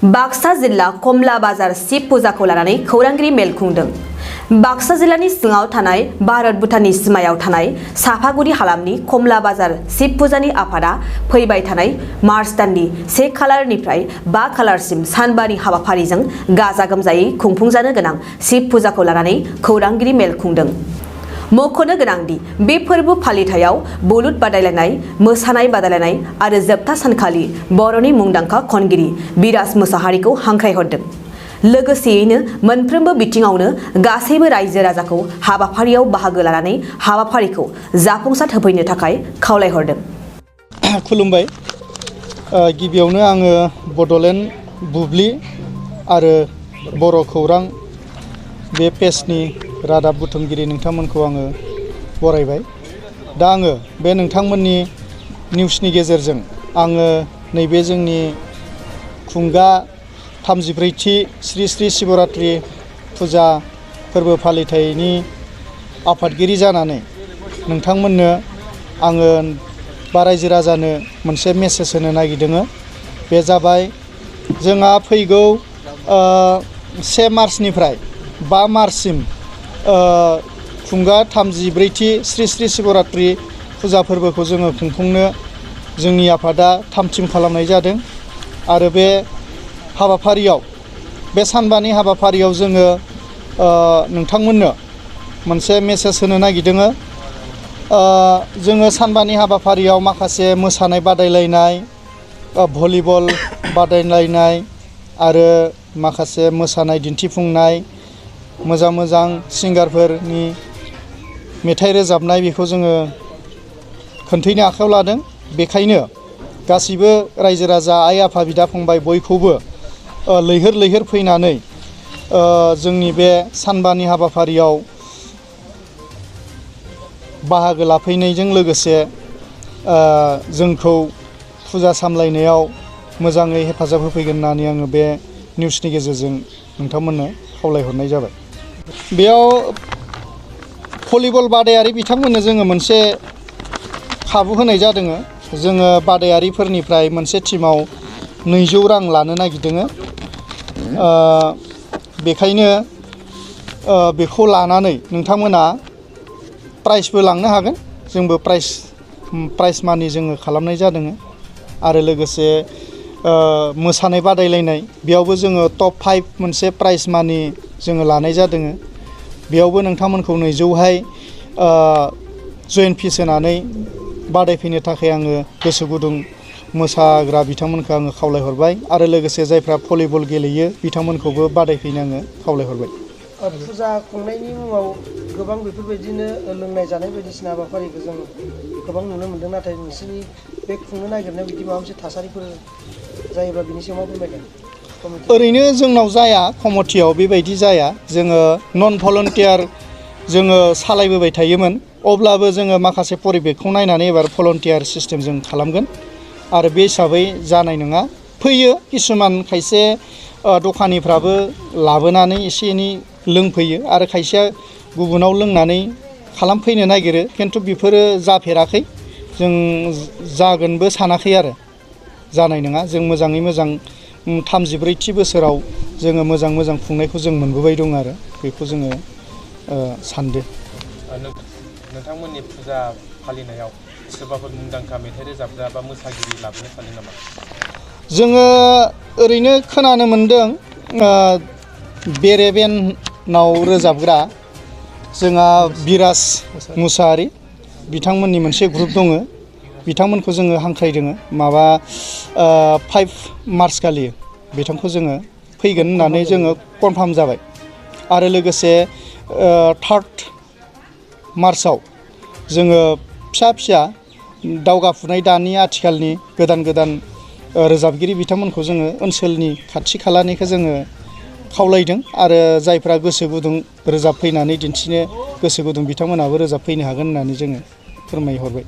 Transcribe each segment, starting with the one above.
बाक्सा जिल्ला कमला बाजार शिव फुजाखौ लानानै खौरांगिरि मेल खुंदों। बाक्सा जिल्लानि सिङाव थानाय भारत भुटाननि सिमायाव थानाय साफागुरि हालामनि कमला बाजार शिव फुजानि आफादा फैबाय थानाय मार्च दाननि 1 खालारनिफ्राय 5 खालारसिम सानबानि हाबाफारिजों गाजा गोमजायै खुंफुंजानो गोनां शिव फुजाखौ लानानै खौरांगिरि मेल खुंदों। मख'नो गोनांदि बे फोरबो फालिथायाव बुलुद बादायलायनाय, मोसानाय बादायलायनाय आरो जोबथा सानखालि बर'नि मुंदांखा खनगिरि बिराज मोसाहारिखौ हांख्रायहरदों। लोगोसेयैनो मोनफ्रोमबो बिथिङावनो गासैबो रायजो राजाखौ हाबाफारियाव बाहागो लानानै हाबाफारिखौ जाफुंसार होफैनो थाखाय खावलायहरदों। खुलुमबाय। गिबियावनो आङो बड'लेण्ड बुब्लि आरो बर' खौरां बे पेजनि रादाब बुथुमगिरि नोंथांमोनखौ आङो बरायबाय। दा आङो बे नोंथांमोननि निउसनि गेजेरजों आङो नैबे जोंनि खुंगा 34थि श्री श्री शिवरात्रि फुजा फोरबो फालिथायनि आफादगिरि जानानै नोंथांमोननो आङो बा रायजो राजानो मोनसे मेसेज होनो नागिरदों। बे जाबाय जोंहा फैगौ 1 मार्चनिफ्राय 5 मार्चसिम खुंगा 34थि श्री श्री शिवरात्रि फुजा फोरबोखौ जोङो खुंफुंनो जोंनि आफादा थाम-थिम खालामनाय जादों। आरो बे हाबाफारियाव बे सानबानि हाबाफारियाव जोङो नोंथांमोननो मोनसे मेसेज होनो नागिरदों। जोङो सानबानि हाबाफारियाव माखासे मोसानाय बादायलायनाय, भलिबल बादायलायनाय आरो माखासे मोसानाय दिन्थिफुंनाय, मोजां मोजां सिंगारफोरनि मेथाइ रोजाबनाय बेखौ जोङो खोन्थैनो आखायाव लादों। बेखायनो गासिबो रायजो राजा, आइ आफा, बिदा फंबाय बयखौबो लैहोर लैहोर फैनानै जोंनि बे सानबानि हाबाफारियाव बाहागो लाफैनायजों लोगोसे जोंखौ फुजा सामलायनायाव मोजाङै हेफाजाब होफैगोन होननानै आङो बे निउसनि गेजेरजों नोंथांमोननो खावलायहरनाय जाबाय। बेयाव भलिबल बादायारि बिथांमोननो जोङो मोनसे खाबु होनाय जादों। जोङो बादायारिफोरनिफ्राय मोनसे टिमाव 200 रां लानो नागिरदों। बेखायनो बेखौ लानानै नोंथांमोना प्राइजबो लांनो हागोन। जोंबो प्राइज मानि जोङो खालामनाय जादों। आरो लोगोसे मोसानाय बादायलायनाय बेयावबो जोङो टप 5 मोनसे प्राइज मानि जोङो लानाय जादों। बेयावबो नोंथांमोनखौ 200हाय जयेन्ट फिस होनानै बादायफैनो थाखाय आङो गोसो गुदुं मोसाग्रा बिथांमोनखौ आङो खावलायहरबाय। आरो लोगोसे जायफ्रा भलिबल गेलेयो बिथांमोनखौबो बादायफैनो आङो खावलायहरबाय। फुजा खुंनायनि मुङाव गोबां बेफोरबायदिनो लोंनाय जानाय बायदिसिना हाबाफारिखौ जों गोबां नुनो मोन्दों। नाथाय नोंसोरनि बे खुंनो नागिरनायाव बिदि माबा मोनसे थासारिफोर जायोब्ला बिनि सायाव मा फोरमायगोन? ओरैनो जोंनाव जाया, कमिटियाव बेबायदि जाया। जोङो नन भलन्टियार जोङो सालायबोबाय थायोमोन। अब्लाबो जोङो माखासे परिबेखखौ नायनानै एबार भलन्टियार सिस्टेम जों खालामगोन। आरो बे हिसाबै जानाय नङा। फैयो किसुमान खायसे दखानिफ्राबो लाबोनानै एसे एनै लोंफैयो आरो खायसेया गुबुनाव लोंनानै खालामफैनो नागिरो। खिन्थु बेफोरो जाफेराखै, जों जागोनबो सानाखै आरो जानाय नङा। जों मोजाङै मोजां 34थि बोसोराव जोङो मोजां मोजां खुंनायखौ जों मोनबोबाय दं आरो बेखौ जोङो सानदो। नोंथांमोननि फुजा फालिनायाव सोरबाफोर मुंदांखा मेथाइ रोजाबग्रा बा मोसागिरि लाबोनो सानदों नामा? जोङो ओरैनो खोनानो मोनदों बेरे बेन्डआव रोजाबग्रा जोंहा बिराज मोसाहारि बिथांमोननि मोनसे ग्रुप दङ। बिथांमोनखौ जोङो हांख्रायदों। 5 मार्च खालि बिथांखौ जोङो फैगोन होननानै जोङो कनफार्म जाबाय। आरो लोगोसे 3 मार्चआव जोङो फिसा फिसा दावगाफुनाय दानि आथिखालनि गोदान गोदान रोजाबगिरि बिथांमोनखौ जोङो ओनसोलनि खाथि खालानिखौ जोङो खावलायदों। आरो जायफ्रा गोसो गुदुं रोजाबफैनानै दिन्थिनो गोसो गुदुं बिथांमोनाबो रोजाबफैनो हागोन होननानै जोङो फोरमायहरबाय।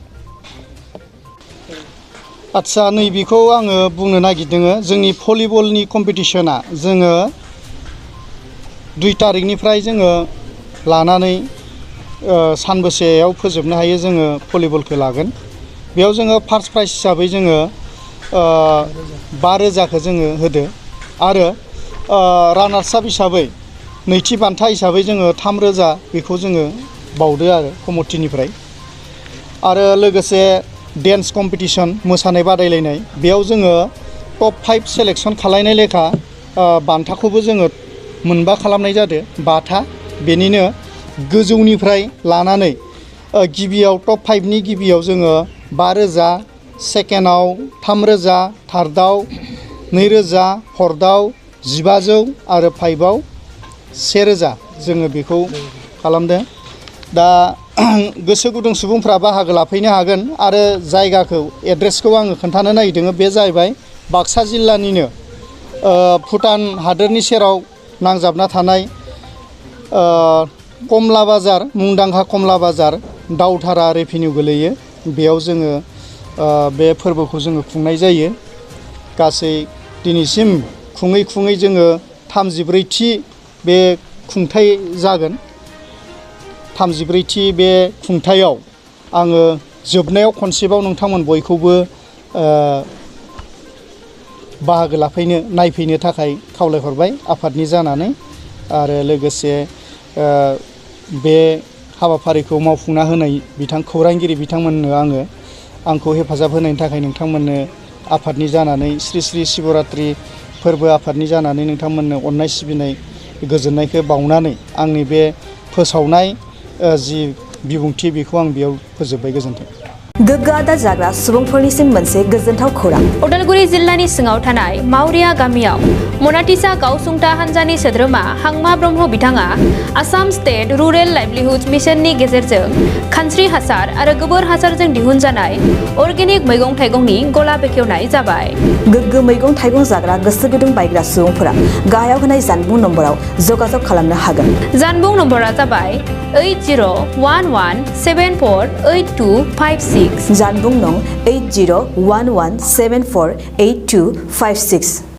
आदसा, नैबेखौ आङो बुंनो नागिरदों। जोंनि भलिबलनि कम्पिटिसना जोङो 2 तारिखनिफ्राय जोङो लानानै सानबेसेयाव फोजोबनो हायो जोङो भलिबलखौ लागोन। बेयाव जोङो फार्स्ट प्राइज हिसाबै जोङो 5,000खौ जोङो होदो। आरो रानार्स आप हिसाबै नैथि बान्था हिसाबै जोङो 3,000 बेखौ जोङो बावदो आरो कमिटिनिफ्राय आरो लोगोसे डेन्स कम्पिटिशन मोसानाय बादायलायनाय बेयाव जोङो टप 5 सेलेक्शन खालायनाय लेखा बान्थाखौबो जोङो मोनबा खालामनाय जादों 5था बेनिनो गोजौनिफ्राय लानानै गिबियाव टप 5 नि गिबियाव जोङो 5,000 सेकेन्डआव 3,000 थार्डआव 2,000 फर्थआव 1,500 आरो 5आव 1,000 जोङो बेखौ खालामदों दा गोसो गुदुं सुबुंफ्रा बाहागो लाफैनो हागोन आरो जायगाखौ एड्रेसखौ आङो खोन्थानो नागिरदों बे जाहैबाय बाक्सा जिल्लानिनो भुटान हादोरनि सेराव नांजाबना थानाय कमला बाजार मुंदांखा कमला बाजार दावधारा रेभिनिउ गोलैयो बेयाव जोङो बे फोरबोखौ जोङो खुंनाय जायो गासै दिनैसिम खुङै खुङै जोङो 34थि बे खुंथाय जागोन 34थि बे खुंथायाव आङो जोबनायाव खनसेबाव नोंथांमोन बयखौबो बाहागो लाफैनो नायफैनो थाखाय खावलायहरबाय आफादनि जानानै आरो लोगोसे बे हाबाफारिखौ मावफुंना होनाय खौरांगिरि बिथांमोननो आंखौ हेफाजाब होनायनि थाखाय नोंथांमोननो आफादनि जानानै श्री श्री शिवरात्रि फोरबो आफादनि जानानै नोंथांमोननो अननाय सिबिनाय गोजोननायखौ बावनानै आंनि बे फोसावनाय जि बिबुंथि बेखौ आं बेयाव फोजोबबाय गोजोन्थों। गोग्गो आदार जाग्रा सुबुंफोरनिसिम मोनसे गोजोनथाव खौरां उदालगुरि जिल्लानि सिङाव थानाय मावरिया गामियाव मनाटिसा गावसुंथा हान्जानि सोद्रोमा हांमा ब्रह्म बिथाङा आसाम स्टेट रुरेल लाइभलिहुड मिशननि गेजेरजों खानस्रि हासार आरो गोबोर हासारजों दिहुनजानाय अर्गेनिक मैगं थाइगंनि गला बेखेवनाय जाबाय। गोग्गो मैगं थाइगं जाग्रा गोसो गुदुं बायग्रा सुबुंफोरा गाहायाव होनाय जानबुं नम्बराव जगाजग खालामनो हागोन। जानबुं नम्बरा जाबाय 8011748256 जानबुं नं 8011748256